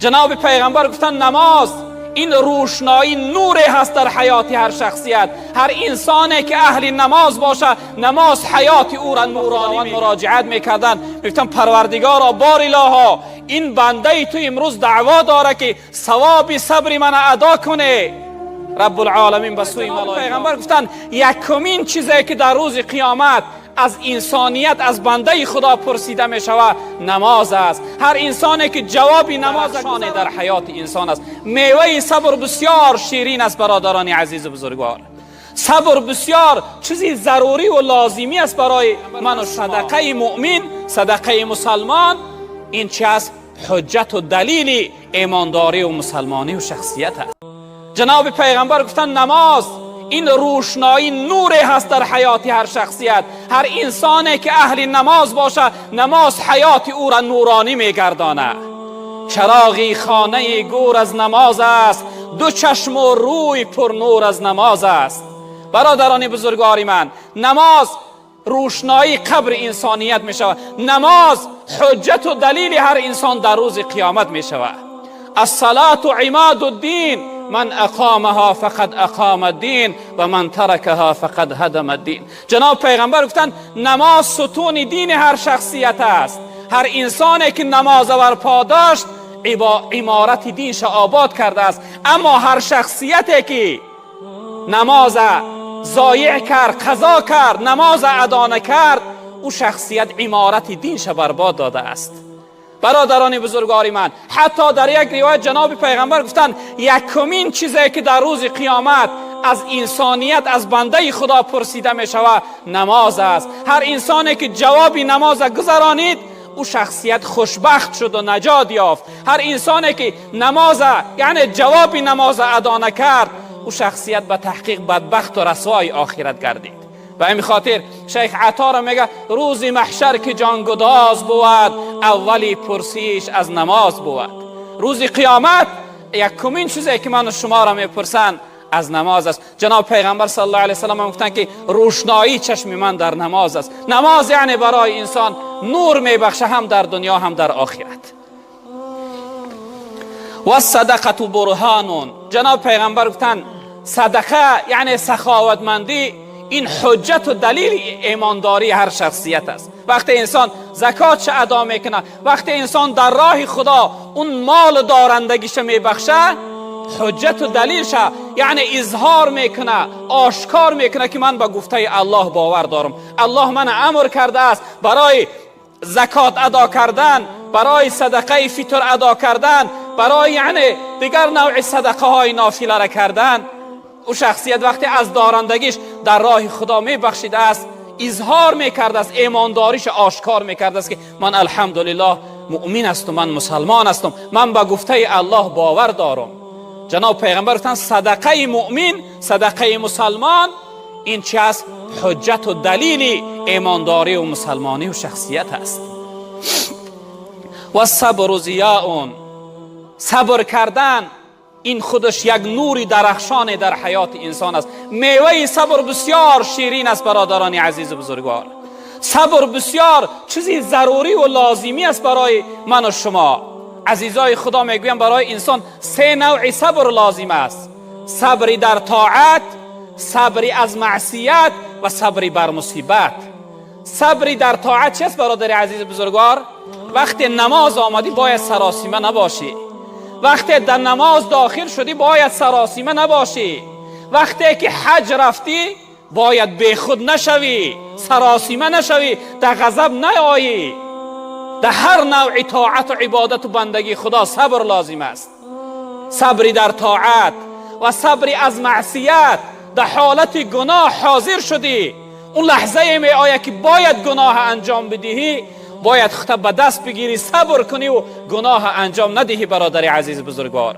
Ҷаноби пайғамбар гуфтанд, намоз ин рӯшноӣ, нуре ҳаст дар ҳаёти ҳар шахсият. Ҳар инсоне ки аҳли намоз бошад, намоз ҳаёти ӯро нуронӣ. Муроҷиат мекарданд, мегуфтанд: «Парвардигоро, бор илоҳо, ин бандаи ту имрӯз даъво дорад, ки савоби сабри мана адо кунӣ». Раббулоламин ба сӯи малоика, пайғамбар гуфтанд, якумин чизе ки дар рӯзи қиёмат аз инсоният, аз бандаи Худо пурсида мешавад, намоз аст. Ҳар инсоне ки ҷавоби намоз дар ҳаёти инсон аст. Меваи сабр бисёр ширин аст, бародарони азизу бузургвор. Сабр бисёр чизи зарурӣ ва лозимӣ аст барои ман ва садақаи муъмин, садақаи мусалмон ин чи аст? Ҳуҷҷату далили имондорӣ ва мусалмонӣ ва шахсият аст. Ҷаноби пайғамбар гуфтанд, намоз ин рӯшноӣ, нуре ҳаст дар ҳаёти ҳар шахсият. Ҳар инсоне ки аҳли намоз бошад, намоз ҳаёти ӯро нуронӣ мегардонад. Чароғи хонаи гӯр аз намоз аст, ду чашму рӯй пурнур аз намоз аст. Бародарони бузургвори ман, намоз рӯшноии қабри инсоният мешавад. Намоз ҳуҷҷату далили ҳар инсон дар рӯзи қиёмат мешавад. الصلاة عماد الدين، من أقامها فقد أقام الدين ومن تركها فقد هدم الدين. جناب پیغمبر گفتند، نماز ستون دین هر شخصیت است. هر انسانی که نماز برپا داشت، عمارت دینش آباد کرده است. اما هر شخصیتی که نماز ضایع کرد، قضا کرد، نماز ادا نکرد، او شخصیت عمارت دینش برباد داده است. برادران بزرگواری من، حتی در یک روایت جناب پیغمبر گفتند، یکمین چیزی که در روز قیامت از انسانیت، از بنده خدا پرسیده می شود، نماز است. هر انسانی که جواب نماز گذرانید، او شخصیت خوشبخت شد و نجات یافت. هر انسانی که نماز، یعنی جواب نماز ادا نکرد، او شخصیت به تحقیق بدبخت و رسوای آخرت گردید. به همین خاطر شیخ عطا را میگه: روز محشر که جانگداز بود، اولی پرسیش از نماز بود. روز قیامت یکمین چیزی که من و شما را میپرسند، از نماز است. جناب پیغمبر صلی الله علیه وسلم هم گفتند که روشنایی چشم من در نماز است. نماز یعنی برای انسان نور میبخشه، هم در دنیا، هم در آخرت. والصدقة برهان. جناب پیغمبر گفتند، صدقه، یعنی سخاوتمندی، این حجت و دلیل ایمانداری هر شخصیت است. وقتی انسان زکات ادا میکنه، وقتی انسان در راه خدا اون مال دارندگیش میبخشه، حجت و دلیلش، یعنی اظهار میکنه، آشکار میکنه که من به گفته الله باور دارم. الله من امر کرده است برای زکات ادا کردن، برای صدقه فطر ادا کردن، برای یعنی دیگر نوع صدقه های نافله را کردن. او شخصیت وقتی از دارندگیش در راه خدا میبخشیده است، اظهار میکرده است، ایمانداریش آشکار میکرده است که من الحمدلله مؤمن هستم، من مسلمان هستم، من به گفته الله باور دارم. جناب پیغمبر گفتند، صدقه مؤمن، صدقه مسلمان این چی است؟ حجت و دلیل ایمانداری و مسلمانی و شخصیت است. والصبر ضیاء. صبر کردن این خودش یک نوری درخشان در حیات انسان است. میوه صبر بسیار شیرین است. برادران عزیز و بزرگوار، صبر بسیار چیزی ضروری و لازمی است برای من و شما. عزیزای خدا، میگویم برای انسان سه نوع صبر لازم است: صبری در طاعت، صبری از معصیت و صبری بر مصیبت. صبری در طاعت چیست برادر عزیز بزرگوار؟ وقتی نماز آمدی، باید سراسیمه نباشی. وقتی در نماز داخل شدی، باید سراسیمه نباشی. وقتی که حج رفتی، باید بیخود نشوی، سراسیمه نشوی، در غضب نیایی. در هر نوع طاعت و عبادت و بندگی خدا صبر لازم است. صبری در طاعت و صبری از معصیت. در حالت گناه حاضر شدی، اون لحظه می آید که باید گناه انجام بدهی، باید خود به دست بگیری، صبر کنی و گناه انجام ندهی، برادر عزیز بزرگوار.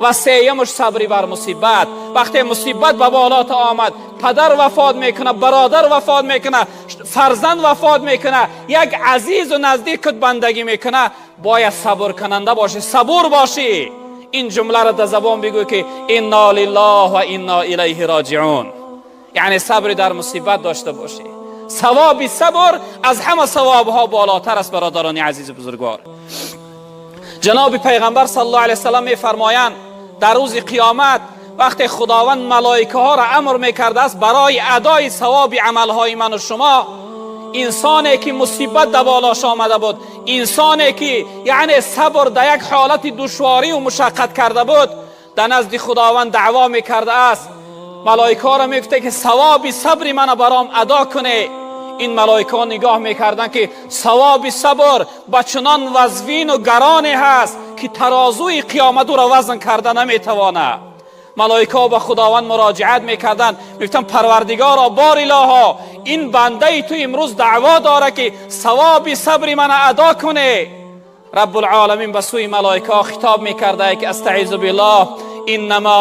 و سیمش صبری بر مصیبت. وقتی مصیبت به بالات آمد، پدر وفات میکنه، برادر وفات میکنه، فرزند وفات میکنه، یک عزیز و نزدیکت بندگی میکنه، باید صبر کننده باشی، صبور باشی. این جمله را در زبان بگو که إنا لله وإنا إليه راجعون. یعنی صبر در مصیبت داشته باشی. ثواب صبر از همه ثواب ها بالاتر است، برادران عزیز بزرگوار. Ҷаноби пайғамбар саллаллоҳу алайҳи васаллам мефармоянд, дар рӯзи қиёмат вақте Худованд малоикаҳоро амр мекардааст барои адои савоби амалҳои ману шумо, инсоне ки мусибат дар болош омада буд, инсоне ки яъне сабр дар як ҳолати душворӣ ва мушаққат карда буд, дар назди Худованд даъво мекардааст. Малоикаҳоро мегуфта ки савоби сабри мана баром адо кунед. Ин малоикаҳо нигоҳ мекарданд, ки савоби сабр ба чунон вазвину гароне ҳаст, ки тарозуи қиёмат ӯро вазн карда наметавонад. Малоикаҳо ба Худованд муроҷиат мекарданд, мегуфтанд: Парвардигоро, бор илоҳо, ин бандаи ту имрӯз даъво дорад, ки савоби сабри мана адо кунӣ. Раббулоламин ба сӯи малоикаҳо хитоб мекарда, ки астаизу биллоҳ: иннама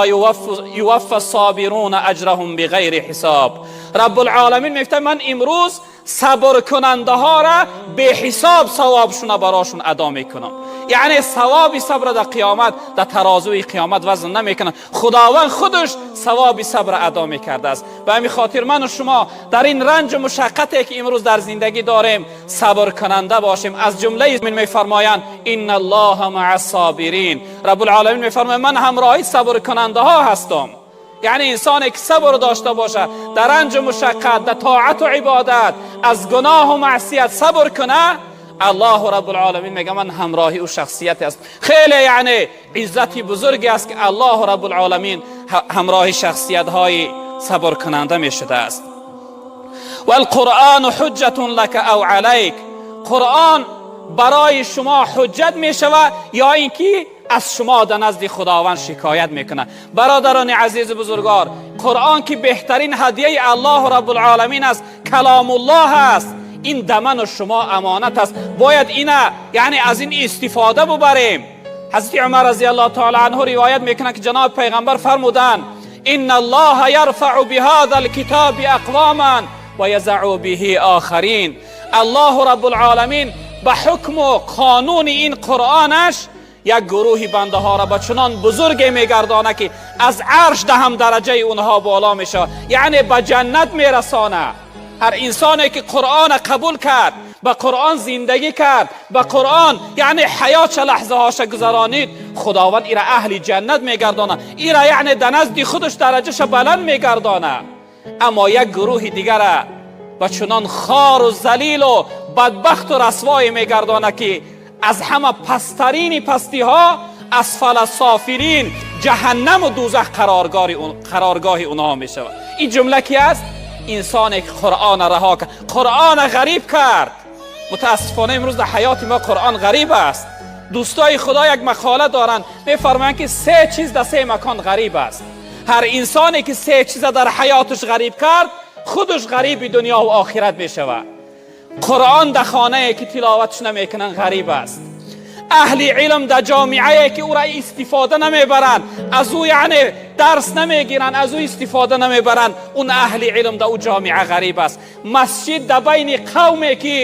юваффа собируна аҷраҳум биғайри ҳисоб. Раббулоламин мегуфта: ман имрӯз сабркунандаҳоро беҳисоб савобшуна барошон адо мекунам. Яъне савоби сабра дар қиёмат, дар тарозуи қиёмат вазн намекунад, Худованд худаш савоби сабра адо мекардааст. Ба ҳамин хотир ману шумо дар ин ранҷу мушаққате, ки имрӯз дар зиндагӣ дорем, сабркунанда бошем. Аз ҷумлаи мефармоянд: инна аллоҳа маа собирин. Раббулоламин мефармояд: ман ҳамроҳи сабркунандаҳо ҳастам. Яъне инсоне ки сабр дошта бошад дар ранҷу мушаққат, дар тоату ибодат, аз гуноҳу маъсият сабр кунад, Аллоҳу раббулоламин мега: ман ҳамроҳи ӯ шахсияте аст. Хеле яъне иззати бузурге аст, ки Аллоҳу раббулоламин ҳамроҳи шахсиятҳои сабркунанда мешудааст. Валқуръону ҳуҷҷатун лака ав алайк. Қуръон барои шумо ҳуҷҷат мешавад ё ин ки аз шумо дар назди Худованд шикоят мекунад. Бародарони азизу бузургвор, Қуръон, ки беҳтарин ҳадияи Аллоҳу раббулоламин аст, каломуллоҳ аст, ин даману шумо амонат аст. Бояд ина яъне аз ин истифода бубарем. Ҳазрати Умар разияллоҳу таала анҳу ривоят мекунанд, ки ҷаноби пайғамбар фармуданд: инна аллоҳа ярфау биҳаза алкитоби ақвоман ва язау биҳи охарин. Аллоҳу раббулоламин ба ҳукму қонуни ин Қуръонаш як гурӯҳи бандаҳоро ба чунон бузурге мегардонад, ки аз арш даҳам дараҷаи онҳо боло мешавад, яъне ба ҷаннат мерасонад. Ҳар инсоне ки Қуръона қабул кард, ба Қуръон зиндагӣ кард, ба Қуръон яъне ҳаётша, лаҳзаҳоша гузаронид, Худованд ира аҳли ҷаннат мегардонад, ира яъне дар назди худаш дараҷаша баланд мегардонад. Аммо як гурӯҳи дигара ба чунон хору залилу бадбахту расвое мегардонад, ки аз ҳама пасттарини пастиҳо, асфала софилин, ҷаҳаннаму дӯзах қароргоҳи онҳо мешавад. Ин ҷумла ки аст? Инсоне ки Қуръона раҳо кард, Қуръона ғариб кард. Мутаассифона, имрӯз дар ҳаёти мо Қуръон ғариб аст. Дӯстои Худо як мақола доранд, мефармоянд, ки се чиз дар се макон ғариб аст. Ҳар инсоне ки се чиза дар ҳаёташ ғариб кард, худаш ғариби дунё ва охират мешавад. Қуръон дар хонае ки тиловатш намекунанд, ғариб аст. Аҳли илм дар ҷомиае ки ӯра истифода намебаранд, аз ӯ яъне дарс намегиранд, аз ӯ истифода намебаранд, он аҳли илм дар ӯ ҷомиа ғариб аст. Масҷид дар байни қавме ки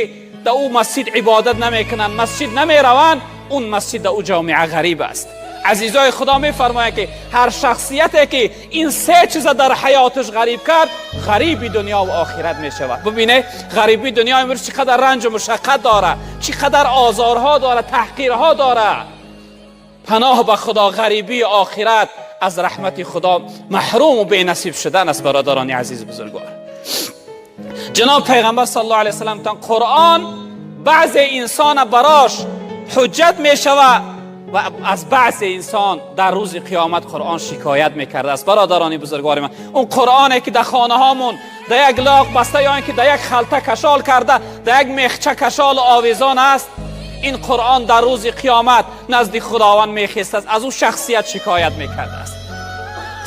дар ӯ масҷид ибодат намекунанд, масҷид намераванд, он масҷид дар ӯ ҷомиа ғариб аст. Азизои Худо, мефармояд, ки ҳар шахсияте ки ин се чиза дар ҳаёташ ғариб кард, ғариби дунё ва охират мешавад. Бубине, ғариби дунё имрӯз чӣ қадар ранҷу мушаққат дорад, чӣ қадар озорҳо дорад, таҳқирҳо дорад. Паноҳ ба Худо, ғарибии охират аз раҳмати Худо маҳруму бенасиб шудан аст. Бародарони азизу бузургвор, ҷаноб пайғамбар саллаллоҳу алайҳи васаллам гуфтанд: Қуръон баъзе инсона барош ҳуҷҷат мешавад ва аз баъзе инсон дар рӯзи қиёмат Қуръон шикоят мекардааст. Бародарони бузургвори ман, он Қуръоне ки дар хонаҳомон дар як лоқ баста ё ин ки дар як халта кашол карда, дар як мехча кашолу овезон аст, ин Қуръон дар рӯзи қиёмат назди Худованд мехестааст, аз ӯ шахсият шикоят мекардааст.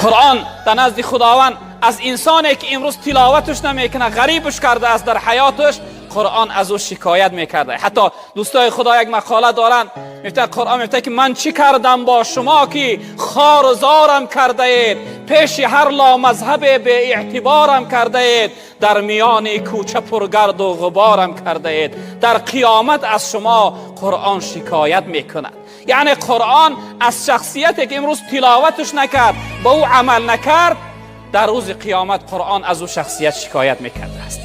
Қуръон дар назди Худованд аз инсоне ки имрӯз тиловаташ намекунад, ғарибаш кардааст дар ҳаёташ, Қуръон аз ӯ шикоят мекарда. Ҳатто дӯстои Худо як мақола доранд, мефта Қуръон мефта, ки ман чӣ кардам бо шумо, ки хору зорам кардаед, пеши ҳар ломазҳабе беэътиборам кардаед, дар миёни кӯча пургарду ғуборам кардаед? Дар қиёмат аз шумо Қуръон шикоят мекунад. Яъне Қуръон аз шахсияте ки имрӯз тиловаташ накард, ба ӯ амал накард, дар рӯзи қиёмат Қуръон аз ӯ шахсият шикоят мекардааст.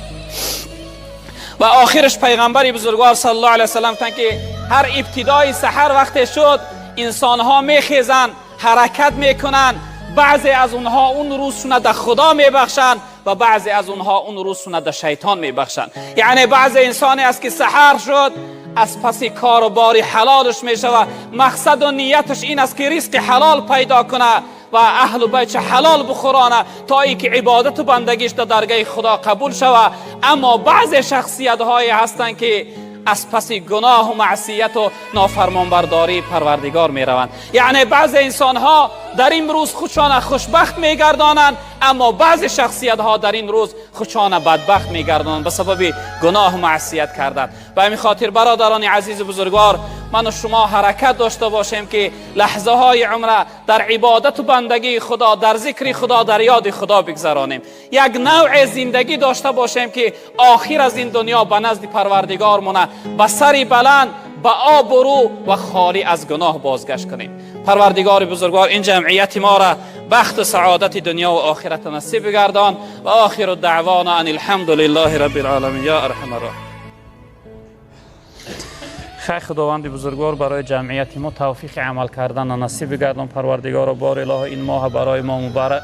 Ва охираш пайғамбари бузургвор саллаллоҳу алайҳи васаллам гуфтанд, ки Ҳар ибтидои саҳар вақте шуд, инсонҳо мехезанд, ҳаракат мекунанд. Баъзе аз онҳо он рӯзшона дар Худо мебахшанд ва баъзе аз онҳо он рӯзшона дар шайтон мебахшанд. Яъне баъзе инсоне аст, ки саҳар шуд, аз паси кору бори ҳалолаш мешавад. Мақсаду нияташ ин аст, ки ризқи ҳалол пайдо кунад ва аҳлу байтша ҳалол бихӯрона, то ин ки ибодату бандагиш дар даргоҳи Худо қабул шавад. Аммо баъзе шахсиятҳое ҳастанд, ки аз паси гуноҳу маъсияту нофармонбардории Парвардигор мераванд. Яъне баъзе инсонҳо дар ин рӯз худшона хушбахт мегардонанд, аммо баъзе шахсиятҳо дар ин рӯз худшона бадбахт мегардонанд ба сабаби гуноҳу маъсият кардан. Ба ҳамин хотир, бародарони азизу бузургвор, ману шумо ҳаракат дошта бошем, ки лаҳзаҳои умра дар ибодату бандагии Худо, дар зикри Худо, дар ёди Худо бигзаронем. Як навъе зиндагӣ дошта бошем, ки охир аз ин дунё ба назди Парвардигормона ба сари баланд, ба обрӯ ва холӣ аз гуноҳ бозгашт кунем. Парвардигори бузургвор ин ҷамъияти моро бахту саодати дунё ва охират насиб бигардон. Ва охиру даъвона ан алҳамду лиллаҳи рабби алоламин. Ё арҳамар роҳимин. Хай, Худованди бузургвор барои ҷамъияти мо тавфиқи амал карданро насиб бигардон. Парвардигоро, бор илоҳо, ин моҳ барои мо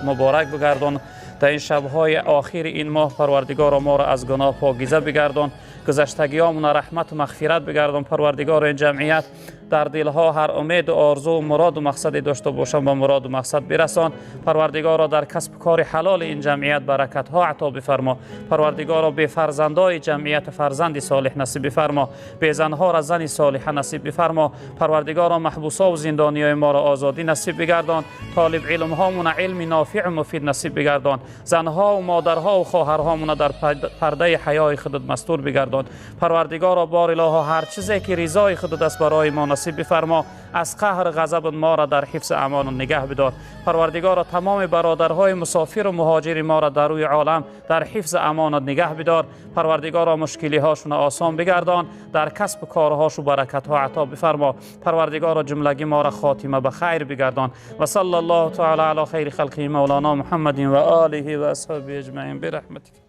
муборак бигардон. Дар ин шабҳои охири ин моҳ, Парвардигоро, моро аз гуноҳ покиза бигардон, гузаштагиёмона раҳмату мағфират бигардон. Парвардигоро, ин ҷамъият дар дилҳо ҳар умеду орзу, муроду мақсаде дошта бошанд, ба муроду мақсад бирасон. Парвардигоро, дар касбу кори ҳалоли ин ҷамъият баракатҳо ато бифармо. Парвардигоро, бефарзандои ҷамъият фарзанди солеҳ насиб бифармо, безанҳоро зани солиҳа насиб бифармо. Парвардигоро, маҳбусову зиндониёи моро озодӣ насиб бигардон, толибилмҳомуна илми нофиъу муфид насиб бигардон, занҳову модарҳову хоҳарҳомуна дар пардаи ҳаёи худат мастур бигардон. Парвардигоро, бор илоҳо, ҳар чизе ки ризои худат аст, барои мо насиб бифармо. Аз қаҳр ғазаб моро дар ҳифзи амону нигаҳ бидор. Парвардигоро, тамоми бародарҳои мусофиру муҳоҷири моро дар рӯи олам дар ҳифзи амонат нигаҳ бидор. Парвардигоро, мушкилиҳошуна осон бигардон, дар касбу корҳошу баракатҳо ато бифармо. Парвардигоро, ҷумлагӣ моро хотима ба хайр бигардон. Ва салла Аллоҳу таала ала хайри халқиҳи мавлоно Муҳаммадин ва олиҳи ва асҳобиҳи аҷмаин бирахматик.